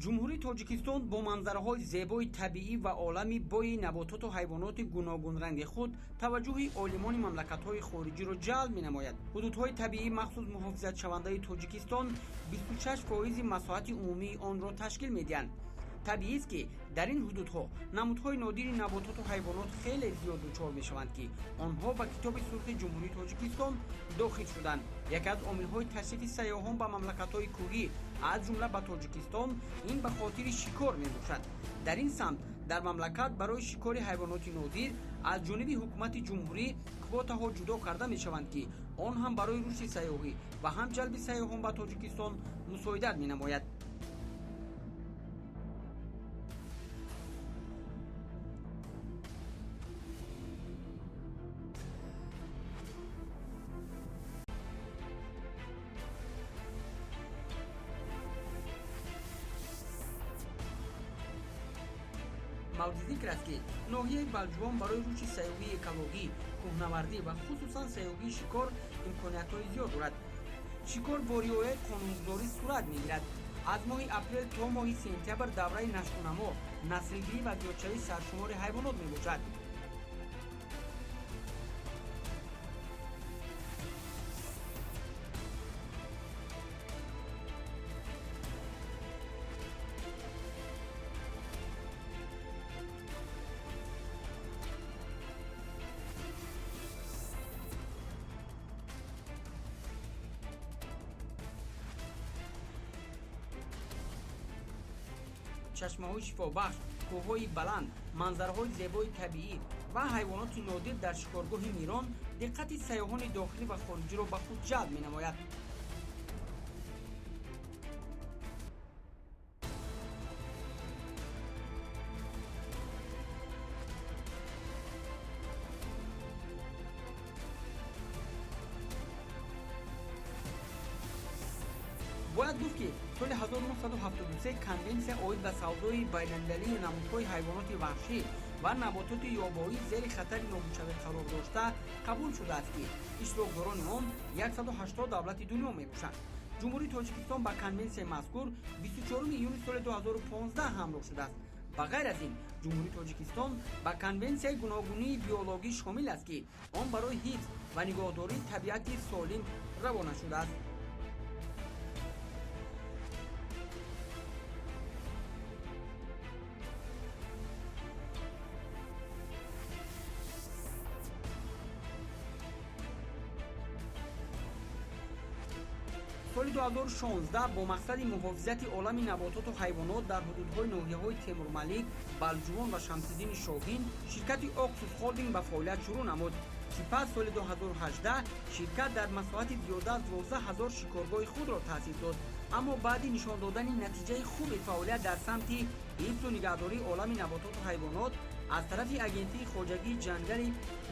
Ҷумҳурии Тоҷикистон бо манзараҳои зебои табиӣ ва олами бои набототу ҳайвоноти гуногунранги худ таваҷҷӯҳи олимони мамлакатҳои хориҷиро ҷалб менамояд. Ҳудудҳои табиӣ махсус муҳофизатшавандаи Тоҷикистон 26% масоҳати умумии онро ташкил медиҳанд. Табиист, ки дар ин ҳудудҳо намудҳои нодири набототу ҳайвонот хеле зиёд дучор мешаванд, ки онҳо ба Китоби сурхи Ҷумҳурии Тоҷикистон дохил шуданд. Яке аз омилҳои ташрифи сайёҳон ба мамлакатҳои кӯҳӣ, аз ҷумла ба Тоҷикистон, ин ба хотири шикор мебошад. Дар ин самт дар мамлакат барои шикори ҳайвоноти нодир аз ҷониби ҳукумати ҷумҳурӣ квотаҳо ҷудо карда мешаванд, ки он ҳам барои рушди сайёҳӣ ва ҳам ҷалби сайёҳон ба Тоҷикистон мусоидат менамояд. Мавриди зикр аст, ки ноҳияи Балҷувон барои рушди сайёҳии экологӣ, кӯҳнавардӣ ва хусусан сайёҳии шикор имкониятҳои зиёд дорад. Шикор бо риояи қонунгузорӣ сурат мегирад. Аз моҳи апрел то моҳи сентябр давраи нашъунамо, наслгирӣ ва зиёдшавии саршумори ҳайвонот мебошад. Чашмаҳои шифобахш, кӯҳҳои баланд, манзараҳои зебои табиӣ ва ҳайвоноти нодир дар шикоргоҳи Мирон диққати сайёҳони дохилӣ ва хориҷиро ба худ ҷалб менамояд. Бояд гуфт, ки соли 1973 конвенсия оид ба савдои байналмилалии намудҳои ҳайвоноти ваҳшӣ ва набототи ёбоӣ зери хатари нобудшавӣ қарор дошта қабул шудааст, ки иштирокдорони он 180 давлати дунё мебошанд. Ҷумҳурии Тоҷикистон ба конвенсияи мазкур 24 июни соли 2015 ҳамроҳ шудааст. Ба ғайр аз ин, Ҷумҳурии Тоҷикистон ба конвенсияи гуногунии биологӣ шомил аст, ки он барои ҳифз ва нигоҳдории табиати солим равона шудааст. Соли 2016 бо мақсади муҳофизати олами набототу ҳайвонот дар ҳудудҳои ноҳияҳои Темурмалик, Балҷувон ва Шамсиддини Шоҳин ширкати Оксус Холдинг ба фаъолият шурӯъ намуд. Сипас соли 2018 ширкат дар масоҳати зиёда аз 12 ҳазор шикоргоҳи худро таъсис дод. Аммо баъди нишон додани натиҷаи хуби фаъолият дар самти ҳифзу нигаҳдории олами набототу ҳайвонот аз тарафи Агентии хоҷагии ҷангали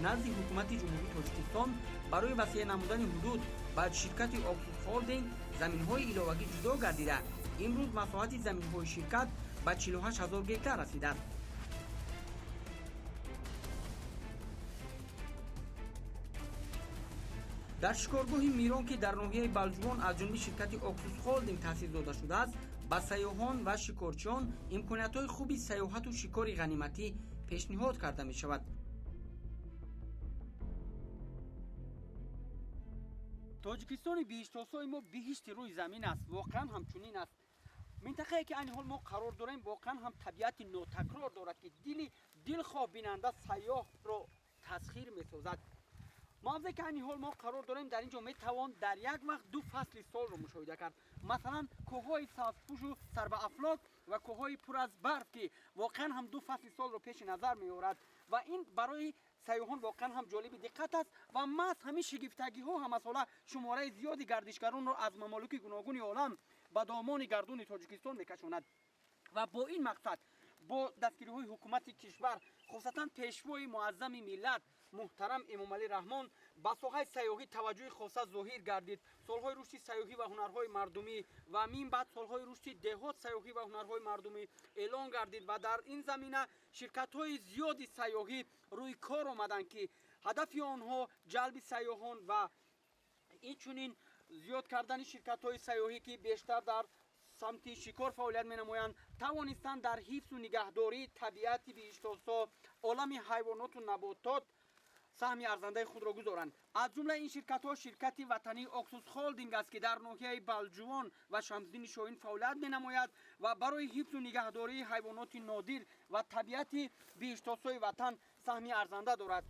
назди Ҳукумати Ҷумҳурии Тоҷикистон барои васеъ намудани ҳудуд ба ширкати Оксус Холдинг заминҳои иловагӣ ҷудо гардида, имрӯз масоҳати заминҳои ширкат ба 48 ҳазор гектар расидааст. Дар шикоргоҳи Мирон, ки дар ноҳияи Балҷувон аз ҷониби ширкати Оксус Холдинг таъсис дода шудааст, ба сайёҳон ва шикорчиён имкониятҳои хуби сайёҳату шикори ғаниматӣ пешниҳод карда мешавад. Тоҷикистони биҳиштосои мо биҳишти рӯи замин аст, воқеан ҳамчунин аст. Минтақае, ки айни ҳол мо қарор дорем, воқеан ҳам табиати нотакрор дорад, ки дили дилхоҳ бинанда сайёҳро тасхир месозад. Мавзее, ки айни ҳол мо қарор дорем, дар ин ҷо метавон дар як вақт ду фасли солро мушоҳида кард. Масалан, кӯҳҳои сабзпӯшу сарбаафлок ва кӯҳҳои пур аз барф, ки воқеан ҳам ду фасли солро пеши назар меорад ва ин барои сайёҳон воқеан ҳам ҷолиби диққат аст. Ва маҳз ҳамин шигифтагиҳо ҳамасола шумораи зиёди гардишгаронро аз мамолики гуногуни олам ба домони гардуни Тоҷикистон мекашонад. Ва бо ин мақсад бо дастгириҳои ҳукумати кишвар, хусусан пешвои муаззами миллат муҳтарам Эмомалӣ Раҳмон, ба соҳаи сайёҳӣ таваҷҷӯҳи хоса зоҳир гардид. Солҳои рушди сайёҳӣ ва ҳунарҳои мардумӣ ва мин баъд солҳои рушди деҳот, сайёҳӣ ва ҳунарҳои мардумӣ эълон гардид ва дар ин замина ширкатҳои зиёди сайёҳӣ рӯи кор омаданд, ки ҳадафи онҳо ҷалби сайёҳон ва инчунин зиёд кардани ширкатҳои сайёҳӣ, ки бештар дар самти шикор фаъолият менамоянд, тавонистанд дар ҳифзу нигаҳдории табиати биҳиштосо, олами ҳайвоноту наботот саҳми арзандаи худро гузоранд. Аз ҷумла ин ширкатҳо ширкати ватании Оксус Холдинг аст, ки дар ноҳияи Балҷувон ва Шамсиддини Шоҳин фаъолият менамояд ва барои ҳифзу нигаҳдории ҳайвоноти нодир ва табиати биҳиштосои ватан саҳми арзанда дорад.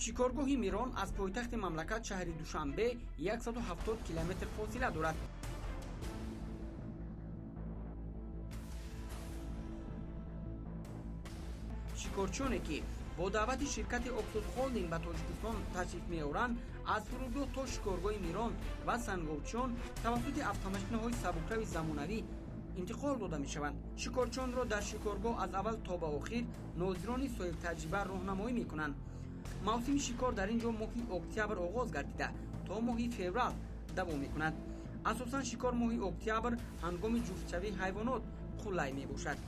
Шикоргоҳи Мирон аз пойтахти мамлакат шаҳри Душанбе 170 километр фосила дорад. Шикорчиёне ки бо даъвати ширкати Оксус Холдинг ба Тоҷикистон ташриф меоранд, аз фурудгоҳ то шикоргоҳи Мирон ва Санговчиён тавассути автомошинаҳои сабукрави замонавӣ интиқол дода мешаванд. Шикорчионро дар шикоргоҳ аз аввал то ба охир нозирони соҳибтаҷриба роҳнамоӣ мекунанд. Мавсими шикор дар ин ҷо моҳи октябр оғоз гардида то моҳи феврал давом мекунад. Асосан шикор моҳи октябр ҳангоми ҷуфтшавии ҳайвонот қулай мебошад.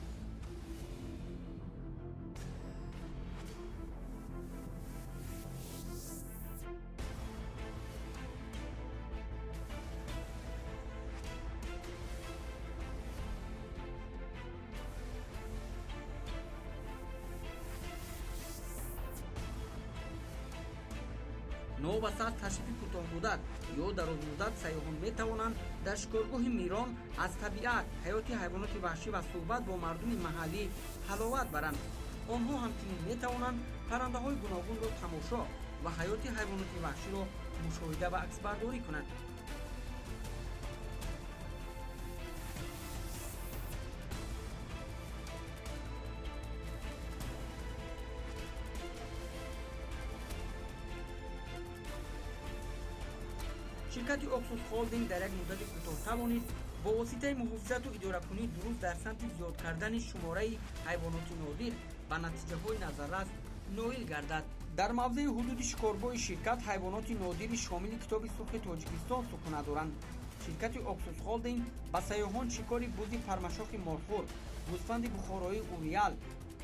Новобаста аз ташрифи кӯтоҳмуддат ё дарозмуддат, сайёҳон метавонанд дар шикоргоҳи Мирон аз табиат, ҳаёти ҳайвоноти ваҳшӣ ва суҳбат бо мардуми маҳаллӣ ҳаловат баранд. Онҳо ҳамчунин метавонанд паррандаҳои гуногунро тамошо ва ҳаёти ҳайвоноти ваҳширо мушоҳида ва аксбардорӣ кунанд. Ширкати Оксус Холдинг дар як муддати кӯтоҳ тавонист бо воситаи муҳофизату идоракунии дуруст дар самти зиёд кардани шумораи ҳайвоноти нодир ба натиҷаҳои назаррас ноил гардад. Дар мавзеи ҳудуди шикоргоҳи ширкат ҳайвоноти нодири шомили китоби сурхи Тоҷикистон сукунат доранд. Ширкати Оксус Холдинг ба сайёҳон шикори бузи пармашохи молхӯр, гӯсфанди бухороии уриал,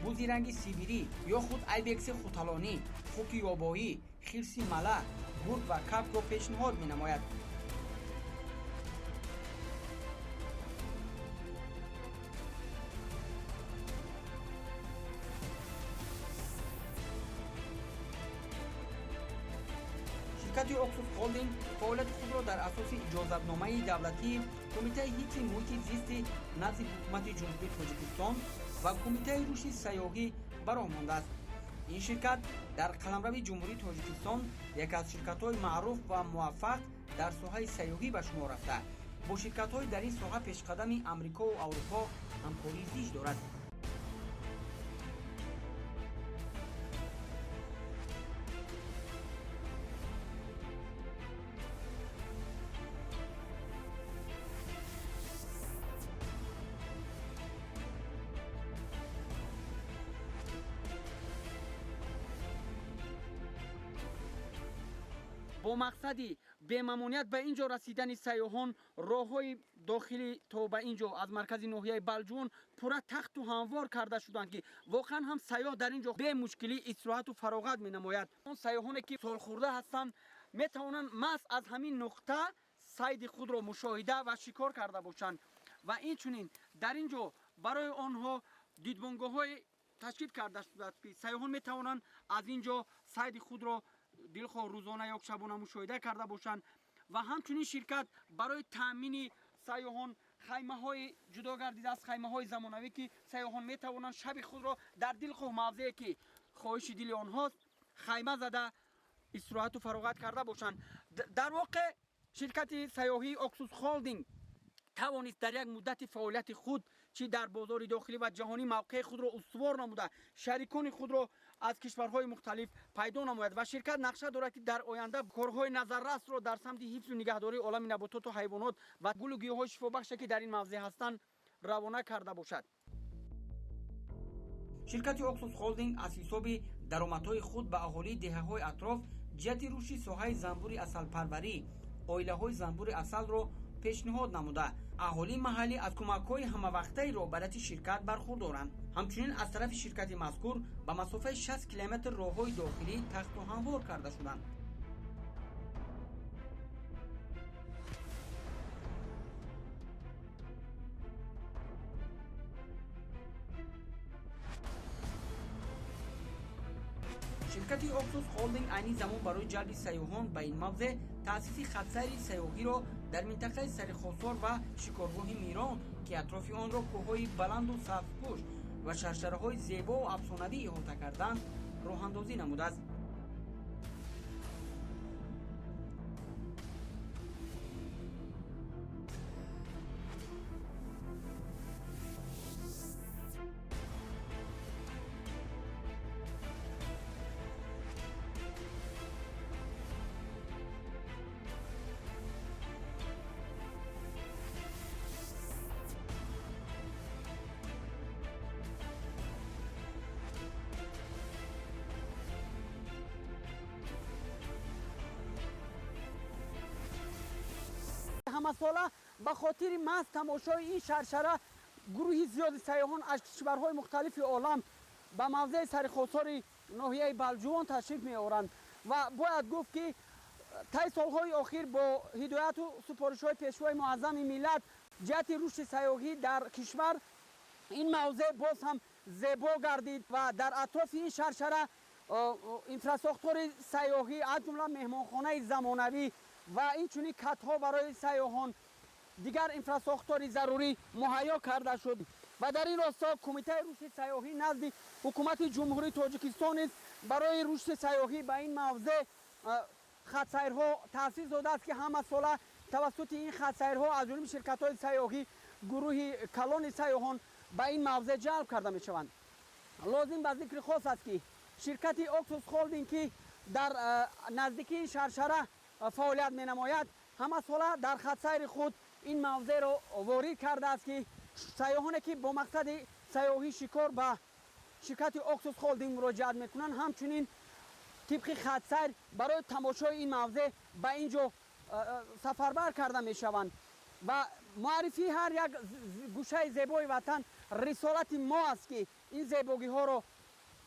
бузи ранги сибирӣ ё худ айбекси хуталонӣ, хуки ёбоӣ, хирси мала, гург ва кабкро пешниҳод менамояд. Ширкати Оксус Холдинг фаъолияти худро дар асоси иҷозатномаи давлатии Кумитаи ҳифзи муҳити зисти назди Ҳукумати Ҷумҳурии Тоҷикистон ва Кумитаи рушди сайёҳӣ ба роҳ мондааст. Ин ширкат дар қаламрави Ҷумҳурии Тоҷикистон яке аз ширкатҳои маъруф ва муваффақ дар соҳаи сайёҳӣ ба шумор рафта, бо ширкатҳои дар ин соҳа пешқадами Амрикову Аврупо ҳамкории зич дорад. Бо мақсади бемамоният ба ин ҷо расидани сайёҳон, роҳҳои дохилӣ то ба ин ҷо аз маркази ноҳияи Балҷувон пурра тахту ҳамвор карда шуданд, ки воқеан ҳам сайёҳ дар ин ҷо бемушкилӣ истироҳату фароғат менамояд. Он сайёҳоне ки солхӯрда ҳастанд, метавонанд маҳз аз ҳамин нуқта сайди худро мушоҳида ва шикор карда бошанд. Ва инчунин дар ин ҷо барои онҳо дидбонгоҳҳои ташкил карда шудааст, ки сайёҳон метавонанд аз ин ҷо сайди худро дилхоҳ рӯзона ё шабона мушоҳида карда бошанд. Ва ҳамчунин ширкат барои таъмини сайёҳон хаймаҳои ҷудо гардидааст, хаймаҳои замонавӣ, ки сайёҳон метавонанд шаби худро дар дилхоҳ мавзее ки хоҳиши дили онҳост хайма зада истироҳату фароғат карда бошанд. Дар воқеъ ширкати сайёҳии Оксус Холдинг тавонист дар як муддати фаъолияти худ чӣ дар бозори дохилӣ ва ҷаҳонӣ мавқеи худро устувор намуда, шарикони худро аз кишварҳои мухталиф пайдо намояд ва ширкат нақша дорад, ки дар оянда корҳои назаррасро дар самти ҳифзу нигаҳдории олами набототу ҳайвонот ва гулу гиёҳҳои шифобахше ки дар ин мавзеъ ҳастанд равона карда бошад. Ширкати Оксус Холдинг аз ҳисоби даромадҳои худ ба аҳолии деҳаҳои атроф ҷиҳати рушди соҳаи занбури асалпарварӣ оилаҳои занбури асалро пешниҳод намуда, аҳолии маҳаллӣ аз кӯмакҳои ҳамавақтаи роҳбарияти ширкат бархурдоранд. Ҳамчунин аз тарафи ширкати мазкур ба масофаи 60 километр роҳҳои дохилӣ тахту ҳамвор карда шуданд. Ширкати Оксус Холдинг айни замон барои ҷалби сайёҳон ба ин мавзеъ таъсиси хатсайри сайёҳиро дар минтақаи Сарихосор ва шикоргоҳи Мирон, ки атрофи онро кӯҳҳои баланду сабзпӯш ва шаршараҳои зебову афсонавӣ иҳота карданд, роҳандозӣ намудааст. Ҳамасола ба хотири маҳз тамошои ин шаршара гурӯҳи зиёди сайёҳон аз кишварҳои мухталифи олам ба мавзеи Сарихосори ноҳияи Балҷувон ташриф меоранд ва бояд гуфт, ки таи солҳои охир бо ҳидояту супоришҳои пешвои муаззами миллат ҷиҳати рушди сайёҳӣ дар кишвар ин мавзеъ боз ҳам зебо гардид ва дар атрофи ин шаршара инфрасохтори сайёҳӣ, аз ҷумла меҳмонхонаи замонавӣ ва инчунин катҳо барои сайёҳон, дигар инфрасохтори зарурӣ муҳайё карда шуд. Ва дар ин росто Кумитаи рушди сайёҳӣ назди Ҳукумати Ҷумҳурии Тоҷикистон низ барои рушди сайёҳӣ ба ин мавзеъ хатсайрҳо таъсис додааст, ки ҳамасола тавассути ин хатсайрҳо аз ҷониби ширкатҳои сайёҳӣ гурӯҳи калони сайёҳон ба ин мавзеъ ҷалб карда мешаванд. Лозим ба зикри хос аст, ки ширкати Оксус Холдинг, ки дар наздикии шаршара фаъолият менамояд, ҳамасола дар хатсайри худ ин мавзеъро ворид кардааст, ки сайёҳоне, ки бо мақсади сайёҳӣ шикор ба ширкати Оксус Холдинг муроҷиат мекунанд, ҳамчунин тибқи хатсайр барои тамошои ин мавзеъ ба ин ҷо сафарбар карда мешаванд. Ва муаррифии ҳар як гӯшаи зебои ватан рисолати мо аст, ки ин зебогиҳоро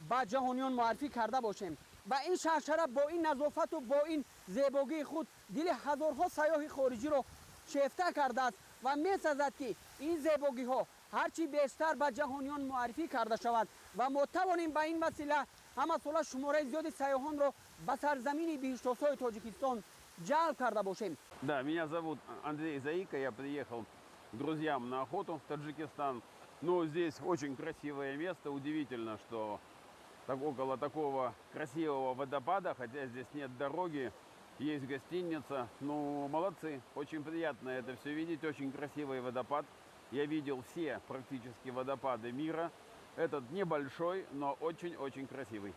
ба ҷаҳониён муаррифӣ карда бошем. Ва ин шаршара бо ин назофату бо ин зебогии худ дили ҳазорҳо сайёҳи хориҷиро шефта кардааст ва месазад, ки ин зебогиҳо ҳарчи бештар ба ҷаҳониён муаррифӣ карда шавад ва мо тавонем ба ин васила ҳамасола шумораи зиёди сайёҳонро ба сарзамини биҳиштосои Тоҷикистон ҷалб карда бошем. Да, меня зовут Андрей Заика, я приехал к друзьям на охоту в Таджикистан. Но здесь очень красивое место, удивительно, что так, около такого красивого водопада, хотя здесь нет дороги, есть гостиница. Ну, молодцы, очень приятно это все видеть, очень красивый водопад. Я видел все практически водопады мира. Этот небольшой, но очень-очень красивый.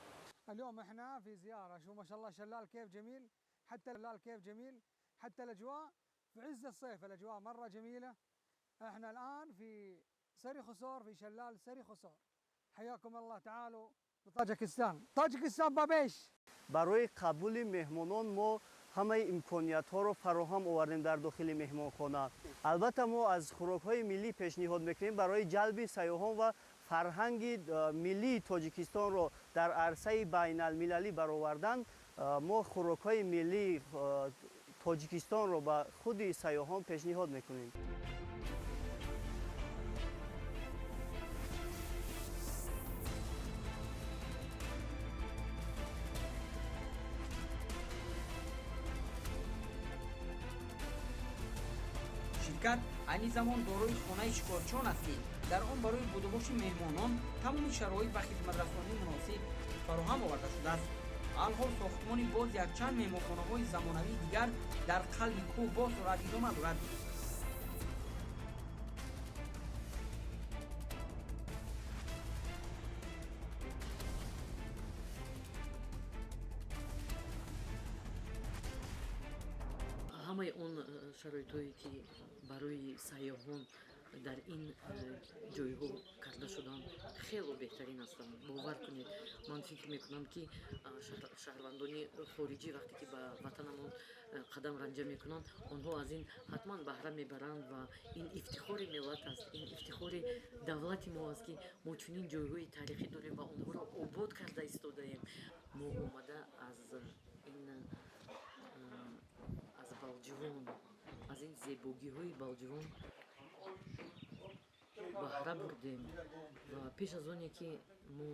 اليوم احنا في زيارة، شوف ما شاء الله شلال كيف جميل، حتى شلال كيف جميل، حتى الأجواء في عز الصيف الأجواء مرة جميلة. احنا الآن في سري خسور، في شلال سري خسور. حياكم الله، تعالوا طاجكستان. طاجكستان بابيش. Барои қабули меҳмонон мо ҳамаи имкониятҳоро фароҳам овардем дар дохили меҳмонхона. Албатта, мо аз хӯрокҳои миллӣ пешниҳод мекунем барои ҷалби сайёҳон ва фарҳанги миллии Тоҷикистонро дар арсаи байналмилалӣ баровардан. Мо хӯрокҳои миллии Тоҷикистонро ба худи сайёҳон пешниҳод мекунем. Ширкат айни замон дорои хонаи шикорчиён аст, ки дар он барои будубоши меҳмонон тамоми шароит ва хизматрасонии муносиб фароҳам оварда шудааст. Алҳол сохтмони боз якчанд меҳмонхонаҳои замонавии дигар дар қалби кӯҳ бо суръат идома дорад. Ҳамаи он шароитҳое, ки барои сайёҳон Дар ин ҷойҳо карда шуданд, хело беҳтарин ҳастанд. Бовар кунед, ман фикр мекунам, ки шаҳрвандони хориҷӣ вақте ки ба ватанамон қадам ранҷа мекунанд, онҳо аз ин ҳатман баҳра мебаранд ва ин ифтихори миллат аст, ин ифтихори давлати мо аст, ки мо чунин ҷойҳои таърихӣ дорем ва онҳоро обод карда истодаем. Мо омада аз ин аз Балҷувон, аз ин зебогиҳои Балҷувон баҳра бурдем ва пеш аз оне ки мо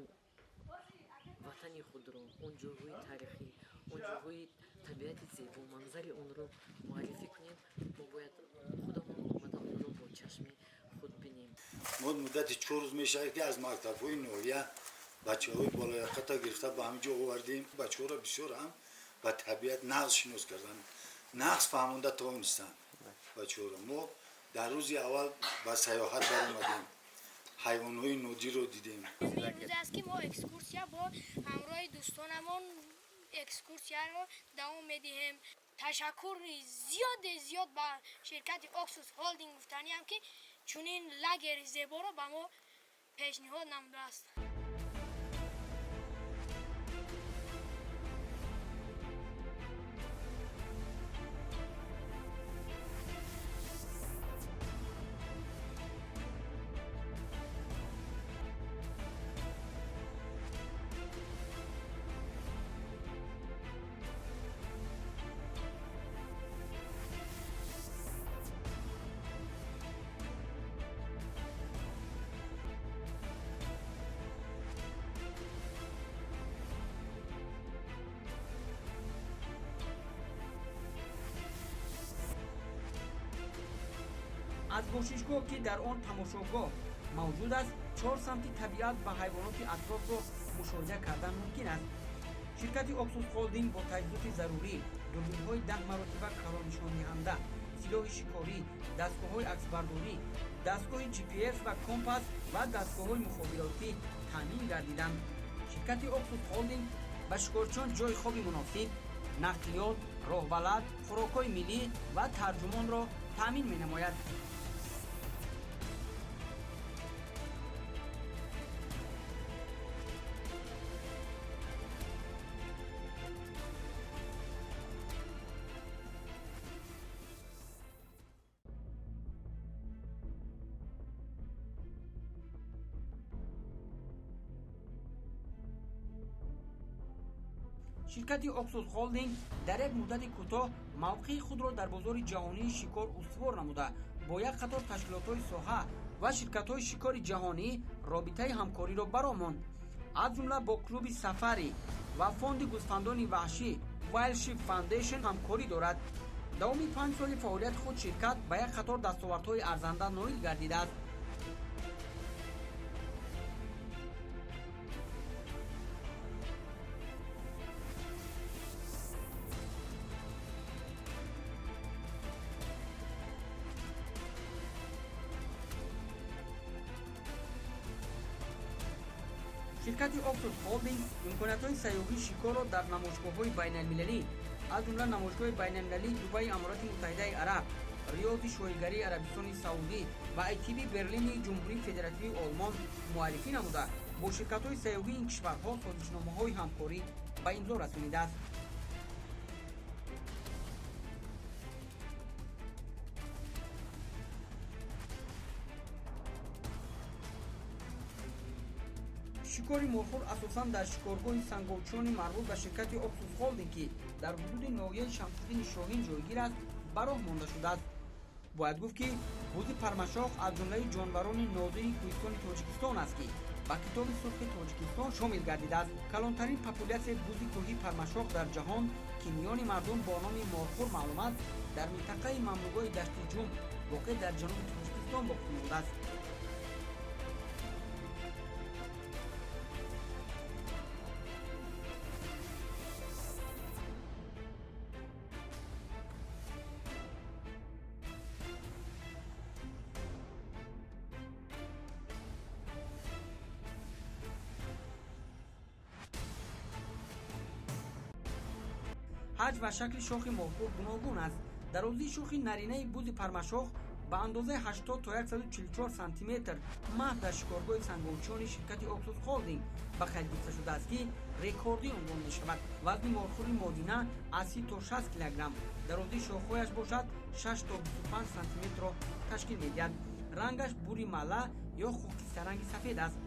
ватани худро, он ҷойҳои таърихӣ, он ҷойҳои табиати зебо, манзари онро муаррифӣ кунем, мо бояд худамон омада онро бо чашми худ бинем. Мо муддати 4 рӯз мешавад, ки аз мактабҳои ноҳия бачаҳои болояқата гирифта ба ҳамин ҷо овардем. Бачаҳоро бисёр ҳам ба табиат нағз шинос кардан, нағз фаҳмонда тавонистанд бачаҳоро. Мо дар рӯзи аввал ба сайёҳат баромадем, ҳайвонҳои нодирро дидем. Рӯзе аст, ки мо экскурсия бо ҳамроҳи дӯстонамон экскурсияро давом медиҳем. Ташаккури зиёде зиёд ба ширкати Оксус Холдинг гуфтаниам, ки чунин лагери зеборо ба мо пешниҳод намудааст. Аз бошишгоҳ, ки дар он тамошогоҳ мавҷуд аст, чор самти табиат ва ҳайвоноти атрофро мушоҳида кардан мумкин аст. Ширкати Оксус Холдинг бо таҷҳизоти зарурӣ, дурбинҳои 10 маротиба калоннишондиҳанда, силоҳи шикорӣ, дастгоҳҳои аксбардорӣ, дастгоҳи GPS ва компас ва дастгоҳҳои мухобиротӣ таъмин гардиданд. Ширкати Оксус Холдинг ба шикорчиён ҷойи хоби муносиб, нақлиёт, роҳбалад, хӯрокҳои миллӣ ва тарҷумонро таъмин менамояд. Ширкати Оксус Холдинг дар як муддати кӯтоҳ мавқеи худро дар бозори ҷаҳонии шикор устувор намуда, бо як қатор ташкилотҳои соҳа ва ширкатҳои шикори ҷаҳонӣ робитаи ҳамкориро баромонд, аз ҷумла бо клуби сафари ва фонди гӯсфандони ваҳшӣ Wild Sheep Foundation ҳамкорӣ дорад. Давоми 5 соли фаъолияти худ ширкат ба як қатор дастовардҳои арзанда ноил гардидааст. Ширкати Оксус Холдинг имкониятҳои сайёҳии шикорро дар намоишгоҳҳои байналмилалӣ, аз ҷумла намоишгоҳи байналмилалии Дубаи Аморати Муттаҳидаи Араб, Риёзи Шоҳигарии Арабистони Саудӣ ва ITB Берлини Ҷумҳурии Федеративии Олмон муаррифӣ намуда, бо ширкатҳои сайёҳии ин кишварҳо созишномаҳои ҳамкорӣ ба имзо расонидааст. Шикори морхӯр асосан дар шикоргоҳи Санговчони марбут ба ширкати Оксус Холдинг, ки дар ҳудуди ноҳияи Шамсиддини Шоҳин ҷойгир аст, ба роҳ монда шудааст. Бояд гуфт, ки бузи пармашох аз ҷумлаи ҷонварони нодири кӯҳистони Тоҷикистон аст, ки ба Китоби сурхи Тоҷикистон шомил гардидааст. Калонтарин популясияи бузи кӯҳии пармашох дар ҷаҳон, ки миёни мардум бо номи морхӯр маълум аст, дар минтақаи мамнӯъгоҳи Дашти Ҷум, воқеъ дар ҷануби Тоҷикистон, боқӣ мондааст. Ҳаҷм ва шакли шохи морхӯр гуногун аст. Дарозии шохи наринаи бузи пармашох Ба андозаи 80 то 144 сантиметр маҳз дар шикоргоҳи санговчиёни ширкати Оксус Холдинг ба қайд гирифта шудааст, ки рекордӣ унвон мешавад. Вазни морхӯри модина аз 30 то 60 килограмм, дарозии шохҳояш бошад 6 то 25 сантиметрро ташкил медиҳад. Рангаш бури мала ё хокистаранги сафед аст.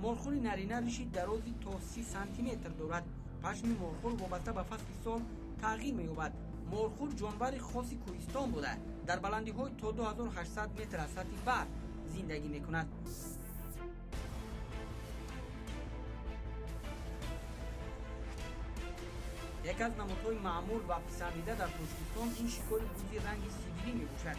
Морхӯри нарина риши дарози то 30 сантиметр дорад. Пашми морхӯр вобаста ба фасли сол тағйир меёбад. Морхӯр ҷонвари хоси кӯҳистон буда, дар баландиҳои то 2800 метр аз сатҳи баҳр зиндагӣ мекунад. Яке аз намудҳои маъмул ва писандида дар Тоҷикистон ин шикори бузи ранги сибирӣ мебошад.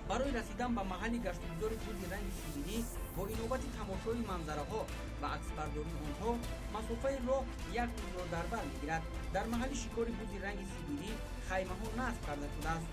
Барои расидан ба маҳалли гаштугузори бузи ранги сибирӣ бо инобати тамошои манзараҳо ва аксбардории онҳо масофаи роҳ як рӯзро дар бар мегирад. Дар маҳалли шикори бузи ранги сибирӣ хаймаҳо насб карда шудааст.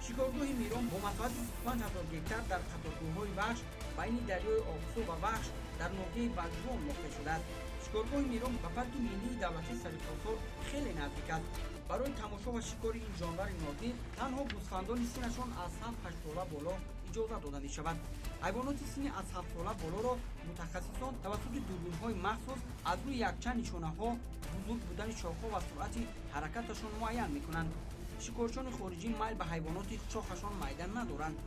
Шикоргоҳи Мирон бо масоҳати 25 ҳазор гектар дар қаторкӯҳҳои Вахш байни дарёи Оқсу ва Вахш дар ноҳияи Балҷувон воқеъ шудааст. Шикоргоҳи Мирон ба парки миллии давлатии Сарихосор хеле наздик аст. Барои тамошо ва шикори ин ҷонвари нодир танҳо гӯсфандони синнашон аз 7-8 сола боло иҷоза дода мешавад. Ҳайвоноти синни аз 7 сола болоро мутахассисон тавассути дурбинҳои махсус аз рӯи якчанд нишонаҳо, бузург будани шохҳо ва суръати ҳаракаташон муайян мекунанд. Шикорчиёни хориҷӣ майл ба ҳайвоноти шохашон майда надоранд.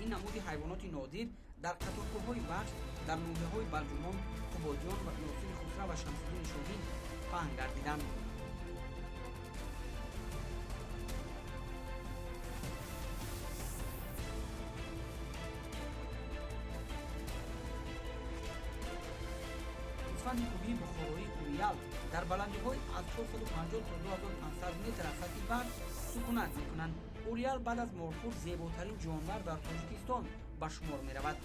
Ин намуди ҳайвоноти нодир дар қаторкӯҳҳои Вахш дар ноҳияҳои Балҷувон, Қубодиён ва Носири Хусрав ва Шамсиддини Шоҳин паҳн гардиданд. Гӯсфанди кӯҳии бухороии Уриал дар баландиҳои аз 450 то 2500 метр аз сатҳи баҳр сукунат мекунанд. Уриал баъд аз морхӯр зеботарин ҷонвар дар Тоҷикистон ба шумор меравад.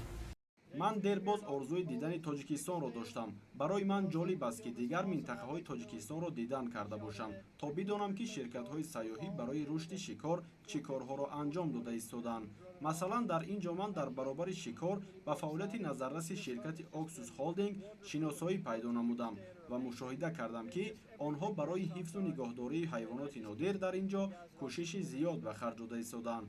Ман дербоз орзуи дидани Тоҷикистонро доштам. Барои ман ҷолиб аст, ки дигар минтақаҳои Тоҷикистонро дидан карда бошам, то бидонам, ки ширкатҳои сайёҳӣ барои рушди шикор чӣ корҳоро анҷом дода истодаанд. Масалан, дар ин ҷо ман дар баробари шикор ба фаъолияти назарраси ширкати Оксус Холдинг шиносоӣ пайдо намудам ва мушоҳида кардам, ки онҳо барои ҳифзу нигоҳдории ҳайвоноти нодир дар ин ҷо кӯшиши зиёд ба харҷ дода истодаанд.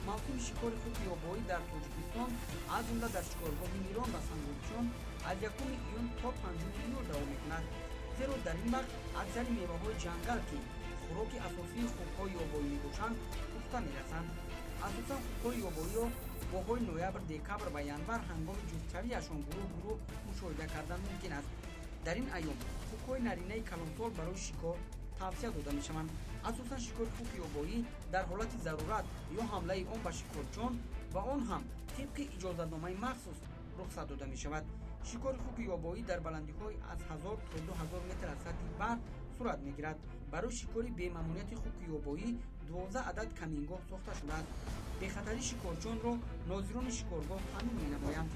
Мавсими шикори хуки ёбоӣ дар Тоҷикистон, аз ҷумла дар шикоргоҳи Мирон ва Санговчиён, аз 1 июн то 5 июл давом мекунад. Зеро дар ин вақт аксари меваҳои ҷангал, ки хӯроки асосии хукҳои ёбоӣ мебошанд, пухта мерасанд. Асосан хукҳои ёбоиро моҳҳои ноябр, декабр ва январ ҳангоми ҷуфтшавиашон гурӯҳ-гурӯҳ мушоҳида кардан мумкин аст. Дар ин айём хукҳои наринаи калонсол барои шикор тавсия дода мешаванд. Асосан шикори хуки ёбоӣ дар ҳолати зарурат ё ҳамлаи он ба шикорчиён ва он ҳам тибқи иҷозатномаи махсус рухсат дода мешавад. Шикори хуки ёбоӣ дар баландиҳои аз 1000 то 2000 метр аз сатҳи баҳр сурат мегирад. Барои шикори бемамониати хуки ёбоӣ 12 адад камингоҳ сохта шудааст. Бехатарии шикорчиёнро нозирони шикоргоҳ таъмин менамоянд.